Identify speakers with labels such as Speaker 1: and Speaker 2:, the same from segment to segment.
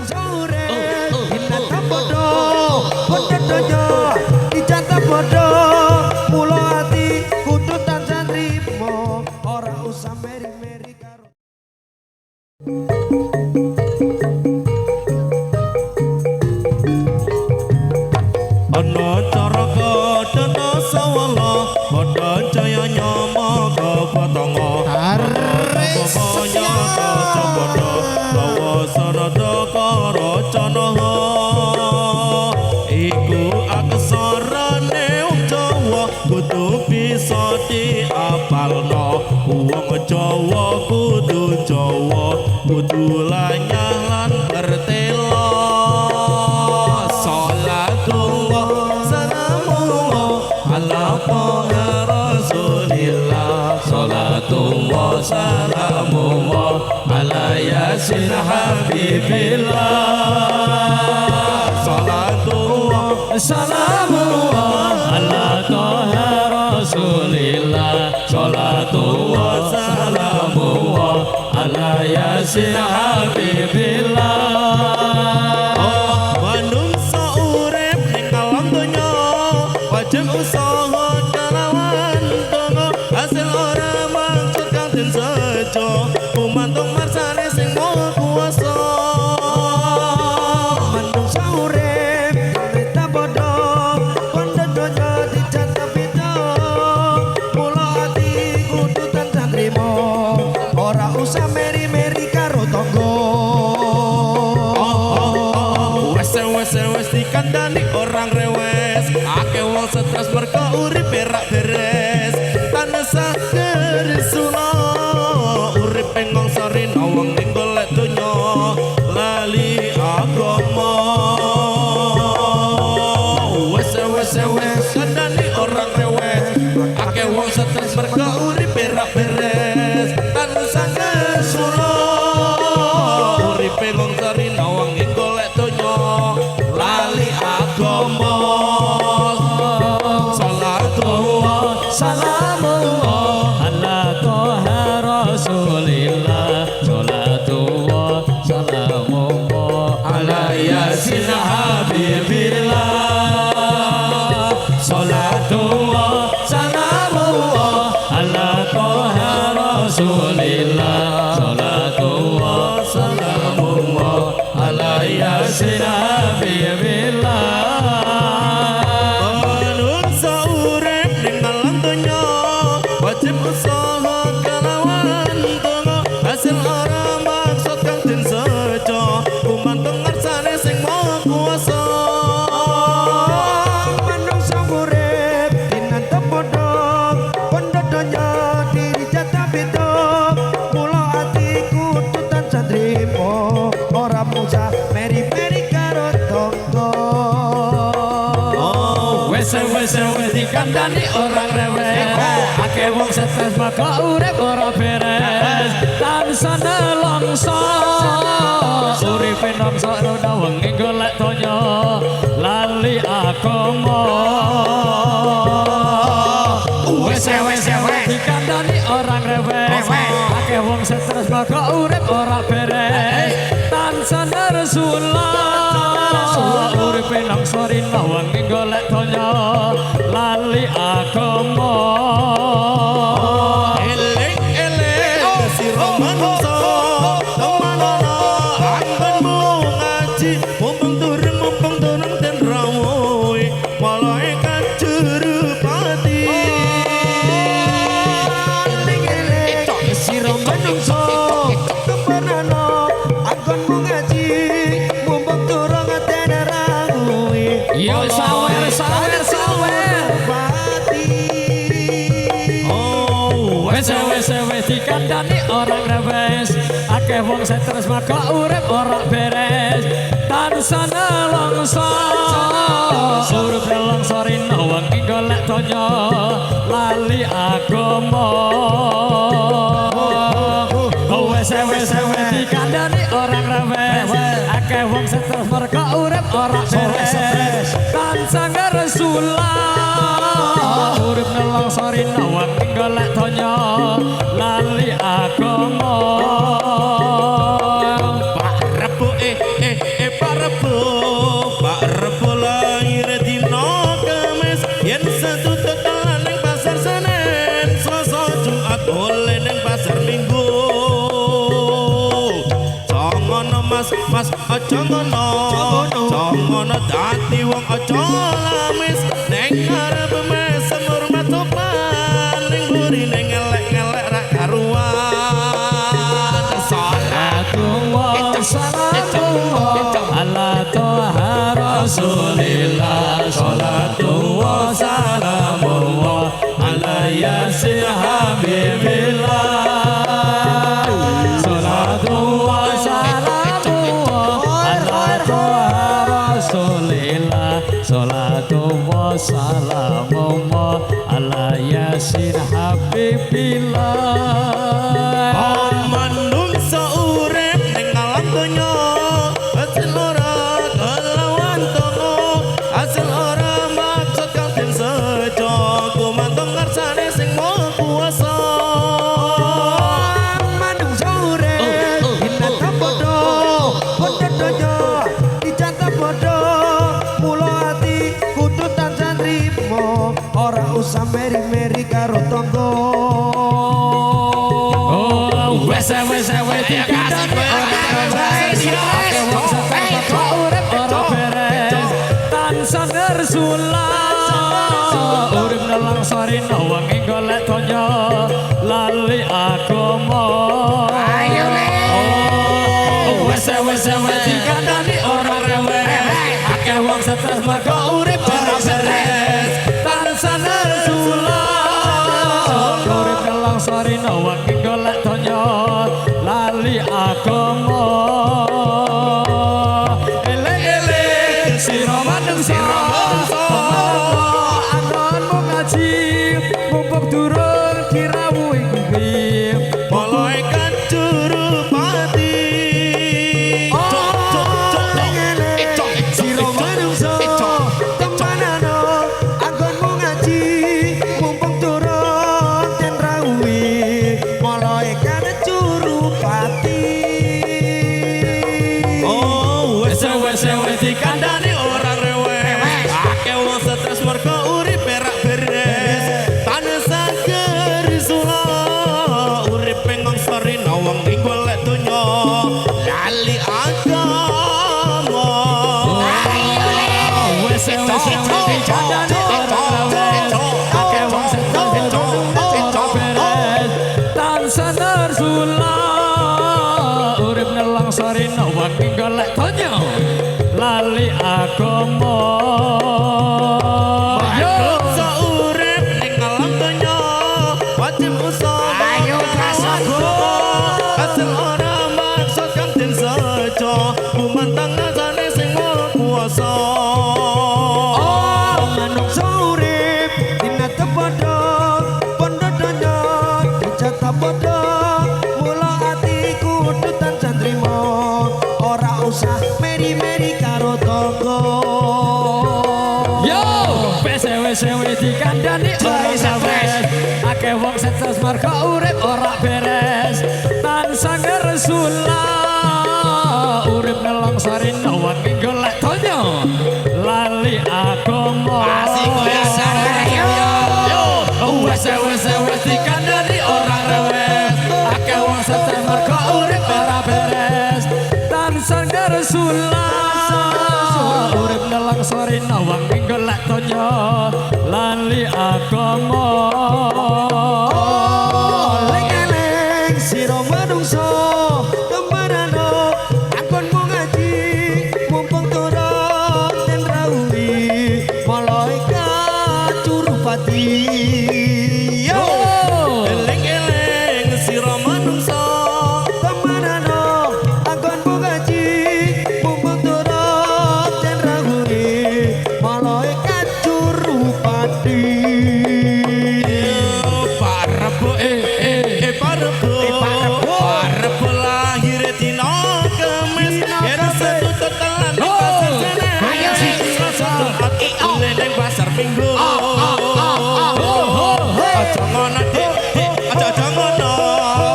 Speaker 1: Manungsa urip dinata padha, padha donya dijatah padha. Mula ati kudu tansah nrimo, ora usah meri-meri karo.
Speaker 2: Ana caraka dana sawala padha jaya nyama kabatanga
Speaker 1: Tarik.
Speaker 2: Padha bawa sarada karacana iku aksarane wong Jawa kudu bisa diapalno. Wong Jawa kudu Jawa kudu lanyah lan bertela. Salatullah salamullah ala Toha Rasulillah. Salatullah salamullah ala Yasin Habibillah. Salatullah salamullah ala Toha Rasulillah. Salatullah salamullah ala Yasin Habibillah. Manungsa urip ning alam donya wajib usaha kalawan donga, hasil ora maksud kang den sejo gumantung marsane sing Maha Kuwasa.
Speaker 1: Manungsa urip dinata padha, padha donya dijatah beda. Mula ati kudu tansah nrimo, ora usah meri-meri karo tangga.
Speaker 2: Wes wes wes dikandani orang rewes, akeh wong stres mergo uripe rak beres. Tansah gersula uripe ngongso rina wengi golek donya lali agama. Wes wes wes kandani orang rewes, akeh wong stres mergo uripe rak beres. Tansah gersula uripe ngongso rina wengi golek donya lali agama. Salatullah
Speaker 3: salamullah ala Toha Rasulillah. Salatullah salamullah
Speaker 2: ala Yasin Habibillah.
Speaker 3: Salatullah salamullah ala Toha Rasulillah. Salatullah salamullah ala Yasin Habibillah.
Speaker 2: Manungsa urip ning alam donya wajib usaha kalawan donga, hasil ora maksud kang den sejo gumantung ngarsane sing Maha Kuwasa.
Speaker 1: Manungsa urip dinata padha, padha donya dijatah beda. Mula ati kudu tansah nrimo, ora usah meri-meri karo tangga.
Speaker 2: Oh,
Speaker 3: Wes wes wes dikandani orang rewel, akeh wong stres maka urip ora beres. Tansah nelongso uripe nongso rona wengi golek donya lali agama. Wes wes wes dikandani orang rewel, akeh wong stres maka urip ora beres. Tansah nersula uripe nongso rina wengi golek donya lali agama.
Speaker 2: Eling eling sira manungsa temanana anggonmu ngaji, mumpung durung den rawuhi malaikat jurupati.
Speaker 1: Eling-eling sira manungsa temenana anggonmu ngaji, mumpung durung den rawuhi.
Speaker 3: Yo sawer sawer sawer.
Speaker 1: Pati.
Speaker 2: Oh,
Speaker 3: Wes wes wes dikandani orang rewes, akeh wong stres maka urip ora beres. Tansah nelongso urip nelongso rina wengi golek donya lali agama. Wes wes wes dikandani orang rewes, akeh wong stres mergo urip ora beres. Tansah ngresula urip nelongso rina wengi golek donya lali agama.
Speaker 2: Pak Rebo eh eh Mas mas aja ngono, aja ngono dadi wong aja lamis ning ngarep mesem hormat sopan ning burine ngelek-ngelek ra karuan.
Speaker 3: Salatullah salamullah ala toha Rasulillah. Salatullah salamullah ala yasin habibillah. Salatullah salamullah ala toha Rasulillah. Salatullah salamullah ala yasin habibillah.
Speaker 2: Manungsa urip ning alam donya hasil ora kelawan tangga, hasil ora maksud kang den sejo gumantung ngarsane sing Maha Kuwasa.
Speaker 1: Manungsa urip dinata padha padha donya dicantap padha mula ati kudu tansah nrimo ora usah meri-meri karo tangga.
Speaker 3: Oh wes wes wes dikandani ora beres, akeh wong stres mergo urip ora beres, tansah ngersula urip nelangsa rina wengi golek donya lali agama.
Speaker 4: Ayo le.
Speaker 3: Oh wes wes wes dikandani ora beres, akeh wong stres mergo urip ora beres, tansah ngersula urip nelangsa rina wengi golek donya lali agama. Eleng-eleng sira manungsa anggonmu ngaji mumpung durung dirawuhi kuwi
Speaker 2: Malaikat juru pati.
Speaker 1: Sira manungsa temanano anggonmu ngaji mumpung durung den rawuhi malaikat juru pati.
Speaker 2: Oh wes wes wes dikandani ora rewel, akeh wong stres mergo urip ora beres, tansah gersula uripe ngongso rina wengi golek donya lali agama.
Speaker 3: Wes wes wes dikandani ora rewel, akeh wong stres mergo ora beres, tansah ngersula urip nelangsa rina wengi golek donya lali agama. Yo
Speaker 2: Manungsa urip ning alam donya wajib usaha
Speaker 4: Ayo, Prasogo.
Speaker 2: hasil ora maksud kang den sejo gumantung ngasane sing Maha Kuwasa.
Speaker 1: Oh manungsa urip dinata padha padha donya dicatap padha mula ati kudu tansah nrimo ora usah meri-meri karo tangga.
Speaker 3: Yo wes wes wes dikandani ora beres, akeh wong stres mergo urip ora beres, tansah ngersula urip nelangsa rina wengi golek donya lali agama.
Speaker 4: Asik koyo
Speaker 3: Yo wes wes wes dikandani ora rewes, akeh wong stres mergo urip ora beres, tansah ngersula urip nelangsa rina wengi golek donya lali agama.
Speaker 1: Eleng-eleng sira manungsa temenano anggonmu ngaji mumpung turun den rawuhi malaikat juru pati. Yo
Speaker 2: Eling-eling sira manungsa
Speaker 1: temenano anggonmu ngaji mumpung turun den rawuhi malaikat juru pati.
Speaker 2: Pak Rebo Pak Rebo Pak Rebo lahir dina Kemis yen setu tetelan ning pasar Senen.
Speaker 4: Ayo, sih.
Speaker 2: Selasa Jumat ning pasar Minggu. Aja ngono dik dik aja ngono,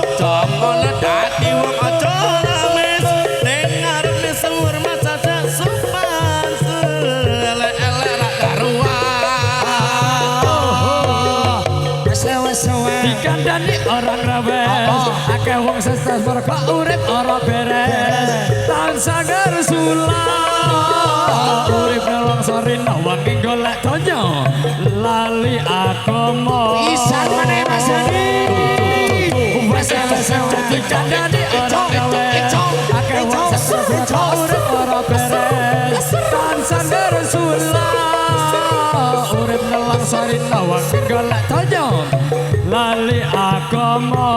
Speaker 2: aja ngono dadi wong aja lamis ning ngarepe sumur masaja sopan elek-elek ra karuan.
Speaker 1: Wes wes wes
Speaker 3: Dikandani orang rewes, akeh wong stres mergo urip ora beres. ngresula urip nelongso rina wengi golek donya lali agama.
Speaker 4: Pisan meneh, Mas Hadi.
Speaker 3: Wes wes dadi kandhane ora gawe akeh wong stres urip ora beres tansah ngresula urip nelongso rina wengi golek donya lali agama.